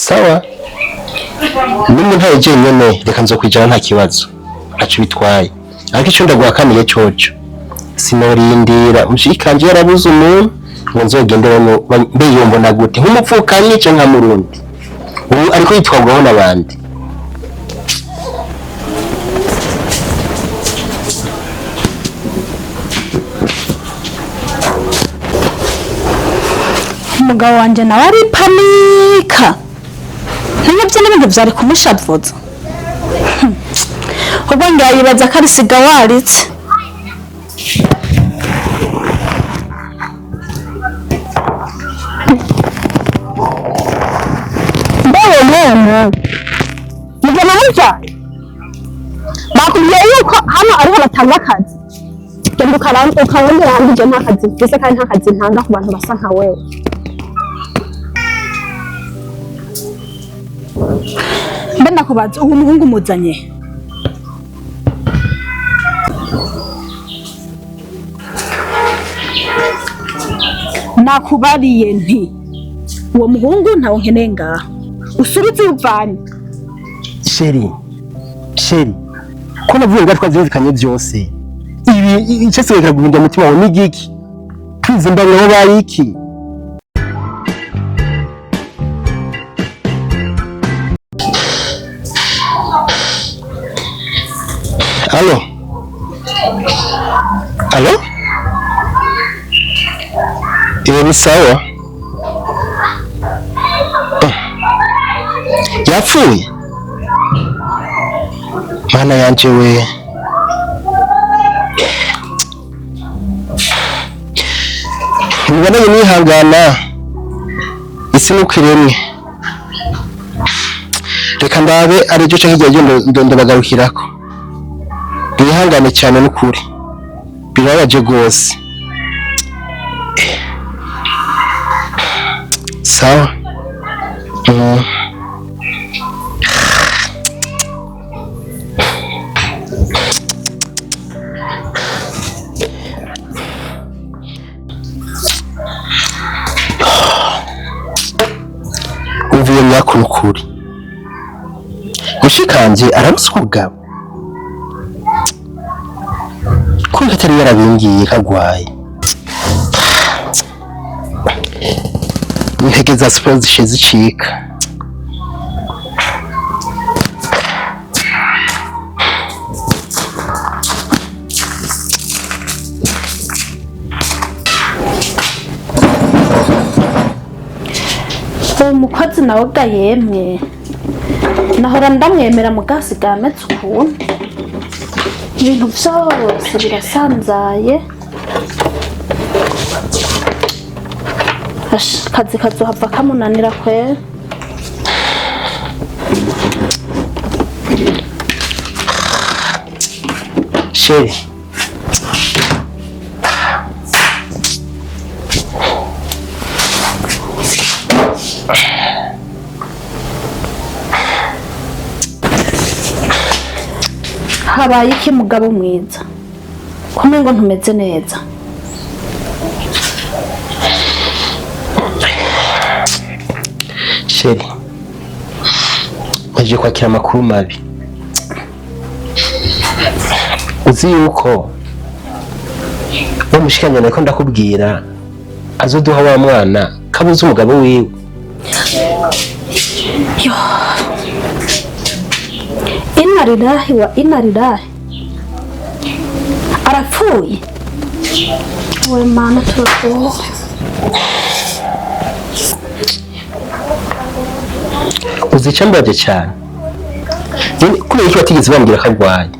Sawa, nimba ntaye jenyene reka nzokwijana, nta kibazo, ntaco bitwaye. Ariko ico ndaguhakaniye coco, sinorindira mushikanje yarabuze umuntu ngo nzogenderemo. Mbe yombona gute, nk'umupfukanyi canke nka murundi? Ubu ariko yitwagwaho n'abandi. Umugabo wanjye nawe aripanika, ntibyo n'ibintu byari kumushavuza. Ubwo ngira yibaza ko ari siga waritse. Mbewe mwene mugena muvyaye, bakubwiye yuko hano ariho batanga akazi. Genda ukarondera ahandi, je nta kazi mfise kandi nta kazi ntanga ku bantu basa nka wewe. Mbe ndakubaza, uwo muhungu muzanye? Nakubariye nti uwo muhungu ntawo nkeneye ngaha, usubize iyo uvanye. Chérie, chérie, ko navuye ngaho twavyumvikanye byose, ibi icyo sigaye guhinda umutima wawe ni giki? Twize mbarira aho baye iki? Allô, allô. Ibi ni sawa. Yapfuye? Mana yanje we! Niboneye nihangana, isi nuko iremwe. Reka ndabe aribyo canke igihe ndabagarukirako. Mwihangane cyane n'ukuri, birababaje rwose. Sawa. Umva iyo myaka, n'ukuri mushikanje arabuze umugabo, ko atari yarabingiye kagwaye. Intege za siporo zishe zicika. Uwo mukozi nawe ga yemwe, nahora ndamwemera, mugasigaye ameze ukuntu, ibintu byose birasanzaye. Asha, akazi kazohava kamunanira kwera. Chérie, Habaye iki, mugabo mwiza? Kumengo ntumeze neza. Chérie, waje kwakira amakuru mabi. Uzi yuko wa mushikanje nariko ndakubwira azoduha wa mwana kabuze umugabo wiwe? Yo. Inna lillahi wa inna lillahi. Arapfuye? We Mana, turagowe. Uzi icyo mbaje cyane? None kubera iki batigeze bambwira ko arwaye?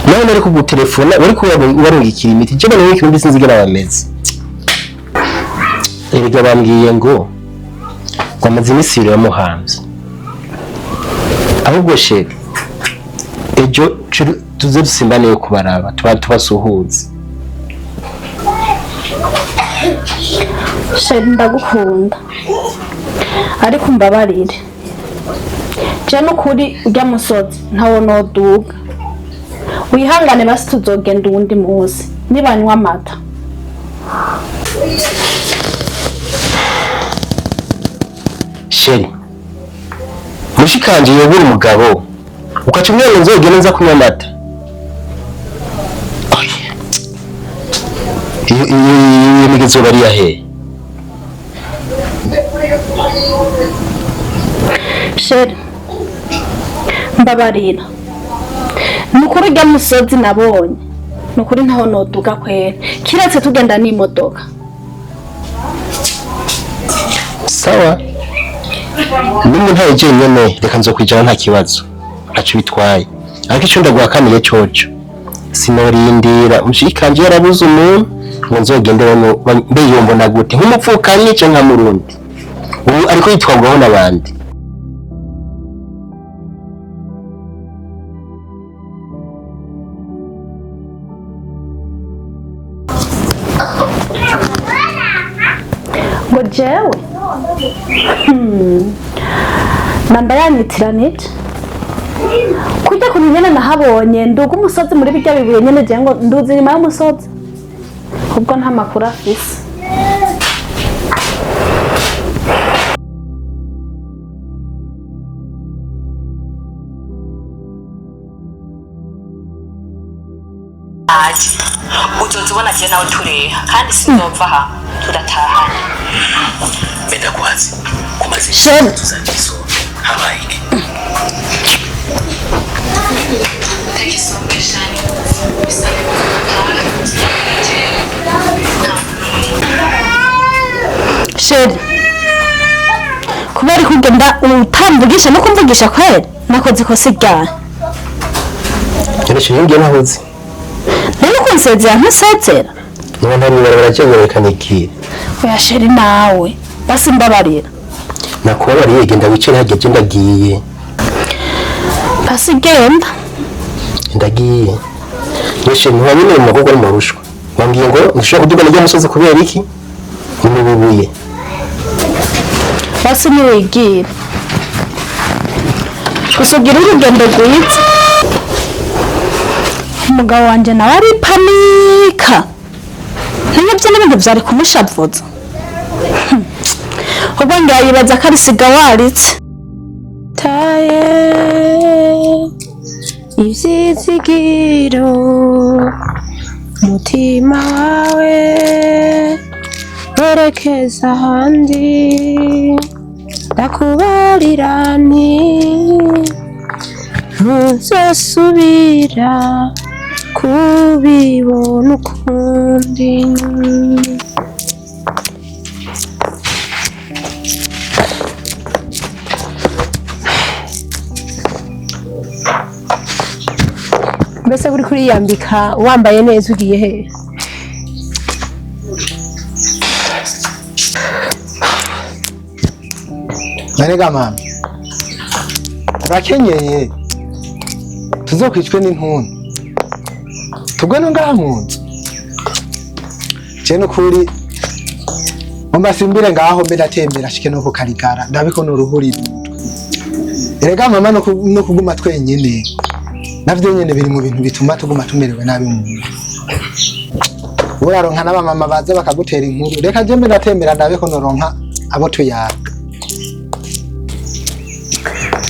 Nawe nari kugutelefona, wari kuba warungikira imiti. Je bane w'ikirundi sinzi ingene bameze. Erega bambwiye ngo amaze iminsi 2 bamuhamvye. Ahubwo chérie, ejo tuze dusimbaneyo kubaraba, tuba tubasuhuze. Chérie, ndagukunda, ariko umbabarire, je n'ukuri urya musozi ntawo noduga. Wihangane basi, tuzogenda uwundi munsi nibanywa amata. Chéri, mushikanje yobura umugabo ukaca umwana nzogenda nza kunywa amata. Oya. Iyo migezo bari yahe? Chéri, mbabarira, ni ukuri urya musozi nabonye, ni ukuri ntaho noduga kwera, kiretse tugenda n'imodoka. Sawa, nimba ntaye jenyene reka nzokwijana nta kibazo, ntaco bitwaye. Ariko ico ndaguhakaniye coco, sinorindira mushikanje yarabuze umuntu ngo nzogendere mbe yombona gute nk'umupfukanyi canke nka murundi ubu ariko yitwagwaho n'abandi. Ngo jewe namba yanyitiranije kurya kuntu nyene nahabonye nduga umusozi muri birya bibuye nyene, jewe ngo nduza inyuma y'umusozi, ubwo nta makuru afise. Aje uzoza ubona je nawe tureha kandi sinzova aha tudatahana. Menda kwazi kumaze Shema. tuzangiso habaye iki? Chéri, kubera kugenda utamvugisha no kumvugisha kweri, nakoze ikosa iryahe? None chéri, ngiye nahoze. None kunsezera ntusezera? Niba ntari mw'ibarabara jewe nikire. Oya chéri, nawe basi mbabarira. Nakubabariye, genda wicare hageze, ndagiye. Basi genda. Ndagiye. None ntiwabonye mu magogo mu rushwa wambwiye ngo ntushobora kuduga n'irya musozi kubera iki? Ni mu bibuye. Basi niwigira gusa ugira urugendo rwiza. Umugabo wanje nawe aripanika, ntibyo n'ibintu byari kumushavuza. Ubwo ngira yibaza ko arisiga waritse. Taye ivyizigiro, umutima wawe werekeza ahandi, ndakubarira nti ntuzosubira kubibona ukundi. Mbese uri kuriyambika wambaye neza ugiye hehe? Narega mama, urakenyeye tuzokwicwe n'intuntu tugwe no ngaha mu nzu. Je nukuri ngomba simbire ngaho mbe ndatembera shike no kukarigara ndabiko n'uruhuri mutwe. Erega mama, no kuguma twenyene navyo nyene biri mu bintu bituma tuguma tumerewe nabi mu mutwe. Uraronka n'abamama baza bakagutera inkuru. Reka je mbe ndatembera ndabe ko noronka abo tuyaga.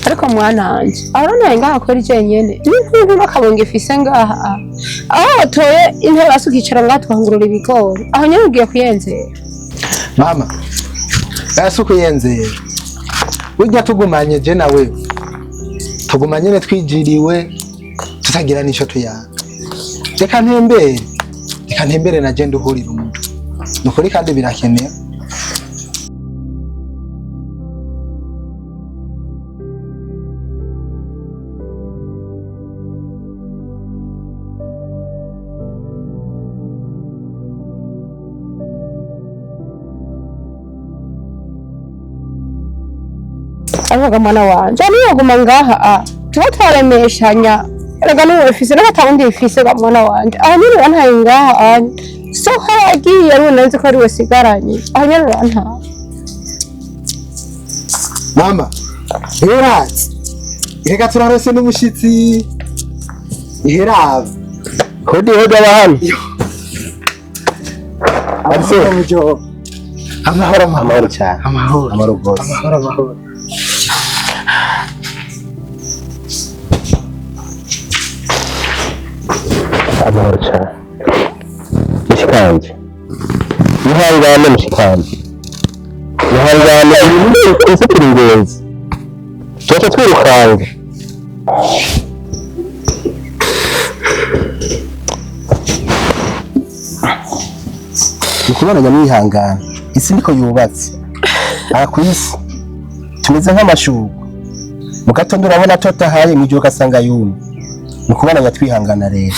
Ariko mwana wanje, aho nawe ngaha kweri jenyene n'intuntu n'akabonge ifise ngaha, aho watoye intebe hasi ukicara ngaha tukahungurura ibigori, aho nyene ugiye kuyenzera? Mama, ese ukuyenzera burya tugumanye je na wewe tuguma nyene twijiriwe tutagira n'ico tuyaga. Reka ntembere, reka ntembere na je nduhurira umutwe nukuri kandi birakenewe. Avuga mwana wanje, niyo guma ngaha tuba twaremeshanya. Erega n'ubu bifise n'abatawundi bifise ga mwana wanje, aho nyene urantaye ngaha so haragiye ari nzi ko ari we sigaranye, aho nyene urantaye. Mama, urazi reka turarose n'umushitsi iherava. Hodi hodi abahano. Amahoro mujo, amahoro amahoro. Amahoro cyane. Amahoro. Amahoro rwose. Amahoro amahoro. Amahoro cyane mushikanje, ihangane mushikanje, ihangane. Ibintu twese turi ingenzi, tuba twirukanga. Ni ukubana mwihangana, isi niko yubatse. Aha ku isi tumeze nk'amashurwe, mu gatondo urabona atotahaye, mw'ijoro ugasanga yumye. Ni ukubana twihangana rero.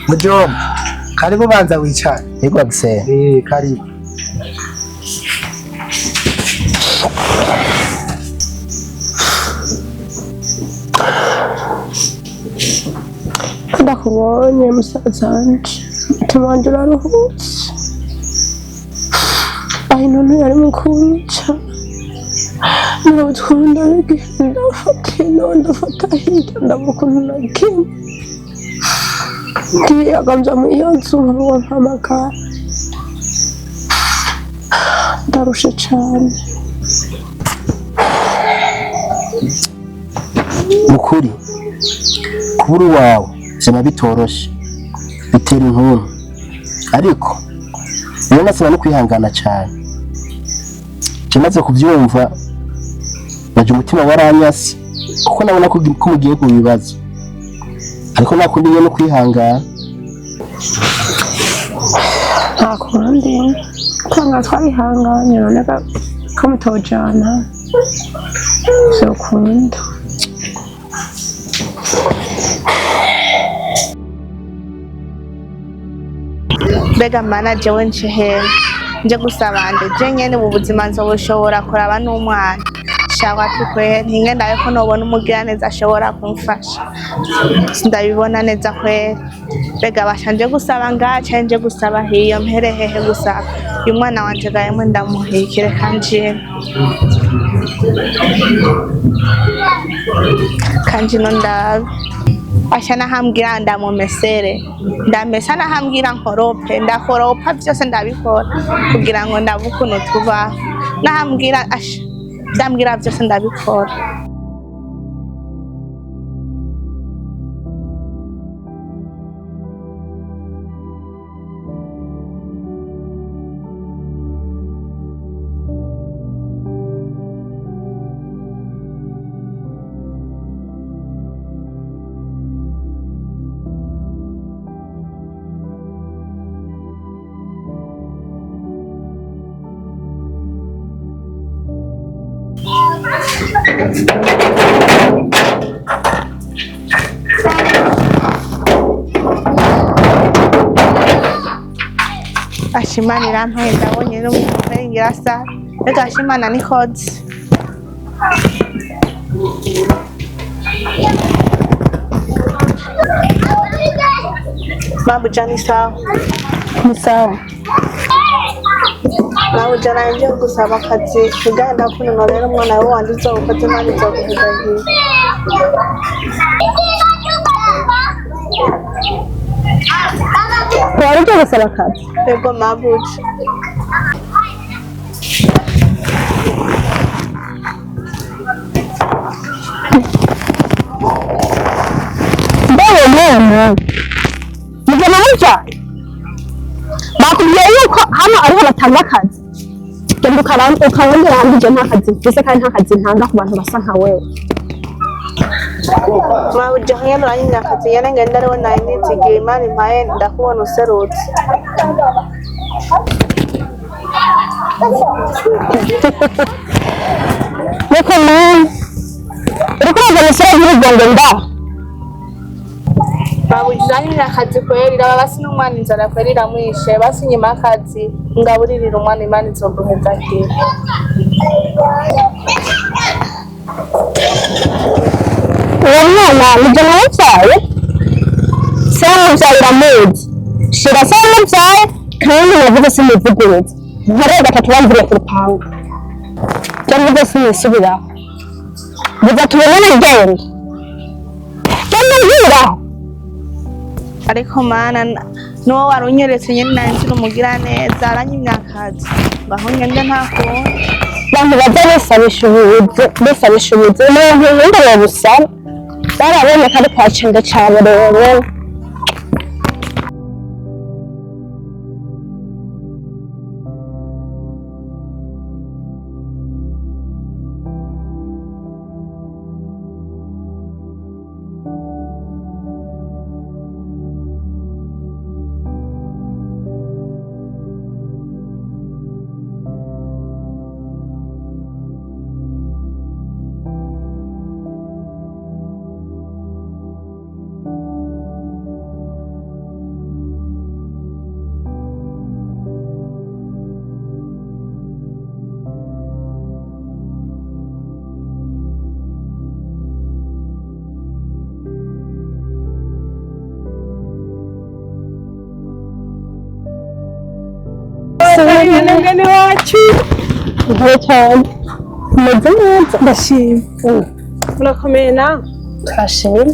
Mujomba, karibu, banza wicare. Yego Agisera. Eh, karibu. Ndakubonye musaza wanje, umutima wanje uraruhutse. Aho intuntu yari mu kunyica, ndabutwara ndafata ino, ndafata hirya, ndabura ukuntu nagiye. Ndiyagamvya muri iyo nzu nkabura mpamagara. Ndarushe cane. Mukuri kubura uwawe vyama bitoroshe, bitera intuntu, ariko niyo nasaba no kwihangana cane. Je maze kuvyumva naje umutima waranyase, kuko nabona ko mugiye ku bibazo, ariko nakundi no kwihangana. Nta kundi, kwanga twarihanganye. None ko mutojana, vyokunda. Mbega mana, jewe nce hehe nje gusaba nde? Je nyene ubu buzima nzobushobora kuraba n'umwana? Shaka tukwe ntinge ndabe ko nobona umugiraneza ashobora kumfasha. Sindabibona neza kweri. Mbega basha, nje gusaba ngaha canke nje gusaba hiyo? Mpere hehe gusaba? Uyu mwana wanje gahemwe ndamuhekere kanjino kanjino ndabe. Asha, nahambwira ndamumesere, ndamesa, nahambwira nkorope, ndakoropa, byose ndabikora kugira ngo ndabe ukuntu tubaho. Nahambwira, asha, byambwira byose ndabikora. Asha, Imana irampaye, ndabonye n'umuntu ngira sa. Mbega asha, Imana ni koze. Mabuja, ni sawa? Ni sawa. Mabuja, nanje gusaba akazi kuganda kuno. Rero umwana we wanje uzobukoze, Imana izoguhezagira. Wari ugiye gusaba akazi? Yego mabuja. Mbewe mwana, mugema mubyaye, bakubwiye yuko hano ariho batanga akazi. Genda ukarondera ahandi. Je nta kazi mfise, kandi nta kazi ntanga ku bantu basa nka wewe. Mabuja, nkene uranyimye akazi nyene, ngenda ariwe nari nizigiye. Imana impaye, ndakubona userutse. Niko mwana, uriko urazana isura y'urugendo nda. Mabuja, uranyimye akazi kweri. Raba basi n'umwana inzara kweri iramwishe. Basi nyuma y'akazi ngaburirira umwana, Imana izoguhezagira. Uwo mwana nibyo namubyaye, se wamubyaye uramuzi, shira se wamubyaye. Kandi navuze simuvuguruza, nkareba gatatu bamvuriye ku rupangu. Ibyo mvuze sinisubiraho. Vuga tubonane, genda genda mbwiraho. Ariko mana, n'uwo wari unyeretse nyene nari nzi umugira neza, aranyimye akazi. Ngaho ngende, nta kundi. Abantu baza bisabisha ubuzi, bisabisha ubuzi, umuntu ubundi babusaba barabonye ko ari kwa cende cane rero. Nkore cyane. Umeze neza. Ndashima. Murakomeye nawe? Turashima.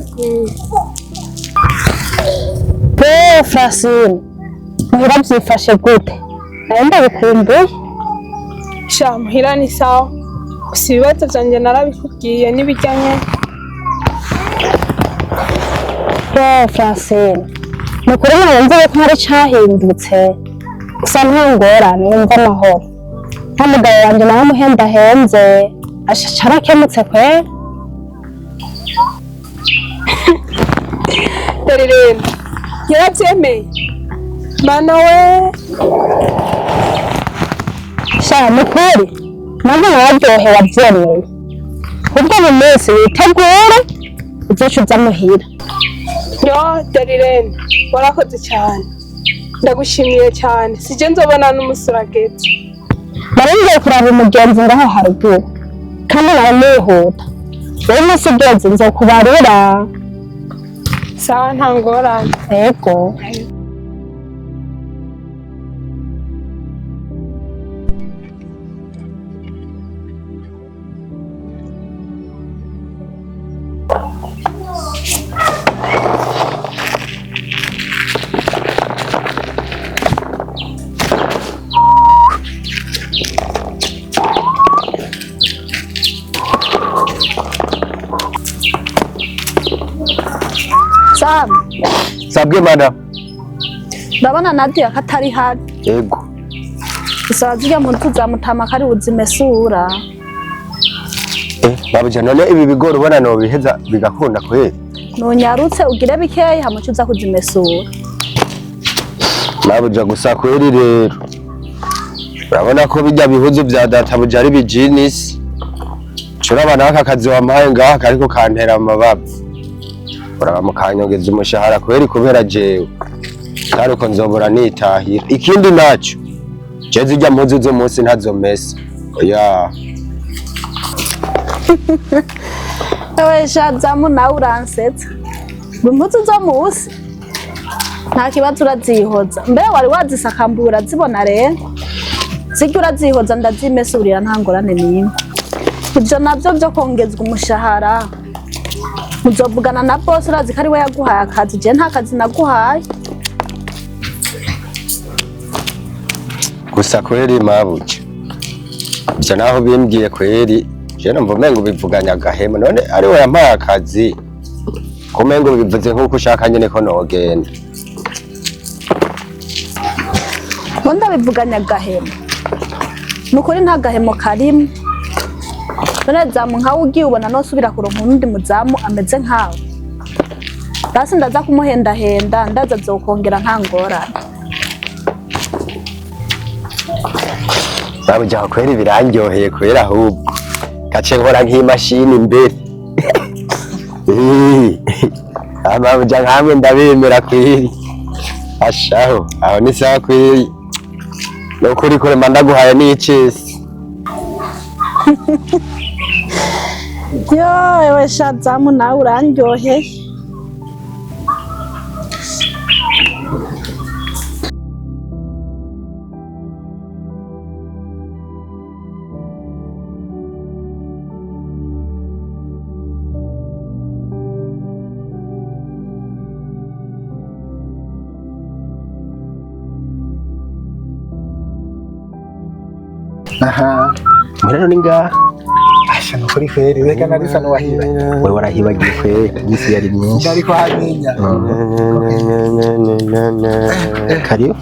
Be Francine, muhira byifashe gute? Nawe ndabikumbuye. Sha muhira ni sawa. Gusa ibibazo vyanjye narabikubwiye n'ibijyanye. Be Francine, ni ukuri ntabwo nzi ko hari icyahindutse. Gusa nta ngorane, wumva amahoro. Nta mugabo wanjye nawe amuhendahenze, ashaca arakemutse kweri. Dore rero yarabyemeye. Mana we. Sha ni ukuri, nabwo nararyohewe abyemeye. Ubwo mu minsi witegure, uzoca uza muhira. Yo Darirene, warakoze cyane. Ndagushimiye cyane. Sije nzobona n'umusurageti. Nari ngiye kuraba umugenzi ngaho haruguru, kandi nari nihuta. Rero umunsi ugeze nzokubarira. Sawa nta ngorane. Yego. Sam, Sabwe madam. ndabona Nadia ko atari hari. Yego. Gusa zirya mpuzu za Mutama ko ari buzimesura. Babuja none ibi bigori ubona nobiheza bigakunda kweri? Nunyarutse ugire bikeyi hama uce uza kuzimesura. Babuja gusa kweri rero. Urabona ko bijya bihuzu vya databuja ari bijinisi. Curaba naka kazi wampaye ngaha kariko kantera amabavu. Uraba mukanyongeza umushahara kweri kubera jewe. Karuko nzobora nitahira. Ikindi naco, je zirya mpuzu z'umunsi ntazomesa. Oya. Ewe sha Zamu nawe uransetsa. Ngo impuzu zo musi nta kibazo urazihoza. Mbe wari wazisakambura urazibona rero? Zirya urazihoza ndazimesurira nta ngorane n'imwe. Ivyo navyo vyo kongezwa umushahara. Muzovugana na boss urazi ko ari we yaguhaye akazi, je nta kazi naguhaye. Gusa kweri mabuja, ivyo naho bimbwiye kweri, je numva umengo ubivuganye agahema. None ari we yampaye akazi, ko umengo ubivuze nk'uko ushaka nyene ko nogenda. Ngo ndabivuganye agahemo. Ni ukuri nta gahemo karimo. None Zamu nkawe ugiye ubona nosubira kuronka uwundi muzamu ameze nkawe. Basi ndaza kumuhendahenda, ndaza azokongera nta ngorane. Mabuja aho kweri birandyoheye kweri ahubwo. Gace nkora nk'imashini imbere. Mabuja nkamwe ndabemera kweri. Ashaho, aho ni sawa kweri. Nukuri kurema ndaguhaye n'icisi. Yo, ewe sha Zamu nawe urandyoheye. Aha. Rero ni ngaha. Asha nukuri kweri reka narisa nuwahibagiye. Wewe warahibagiye kweri, iminsi yari myinshi. Ndari kuhamenya. Karibu.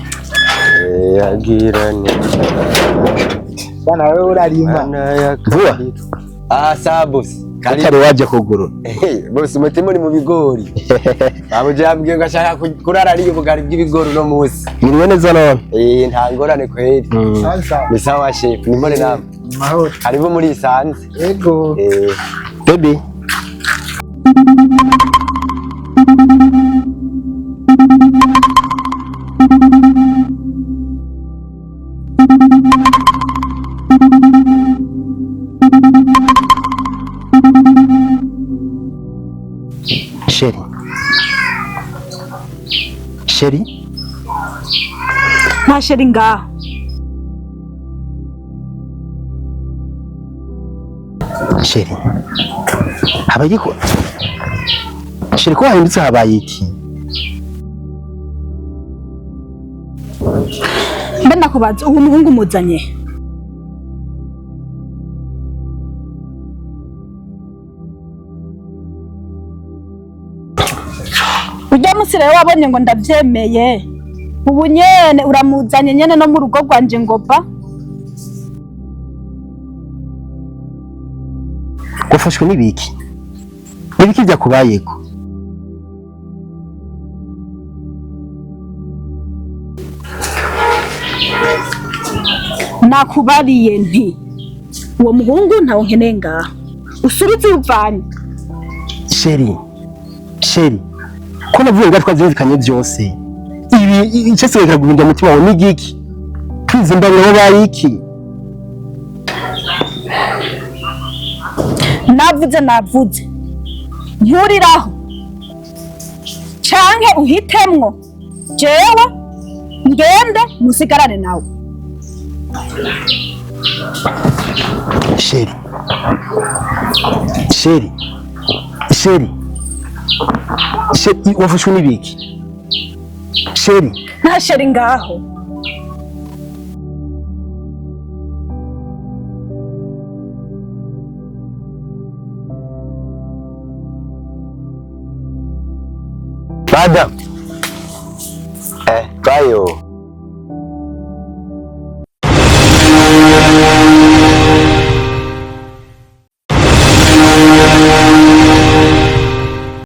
Bana wewe urarima. Vuba. Ah, sawa boss. Utari waje kugurura. Boss, umutima uri mu bigori. Babuja yambwiye ngo ashaka kurara ariye ubugari bw'ibigori uno munsi. Mwiriwe neza none. Eh, nta ngorane kweri. Sawa sawa. Ni sawa chef, ni mbone namwe. Mahoro. Karibu muri Isanze. Yego. Eh, Baby. Sheri. Sheri. Nta sheri ngaho. Chérie, habaye iki chérie, ko wahindutse, habaye iki? Mbe ndakubaza, uwo muhungu muzanye? Ujya musi rero wabonye ngo ndavyemeye, ubu nyene uramuzanye nyene no mu rugo rwanje ngo ba. Wafashwe n'ibiki? N'ibiki byakubayeko? Nakubariye nti uwo muhungu ntawo nkeneye ngaha, usubize iyo uvanye. Chérie, chérie, ko navuye ngaho twavyumvikanye byose, ibi icyo sigaye guhinda umutima wawe n'igiki? Twizimbanira wabaye iki? Navuze, navuze, nturiraho canke uhitemwo jewe ngende musigarane nawe. Chérie, chérie, chérie, chérie, wafashwe n'ibiki, chérie? Nta chérie ngaho. Madam. Eh, bayo.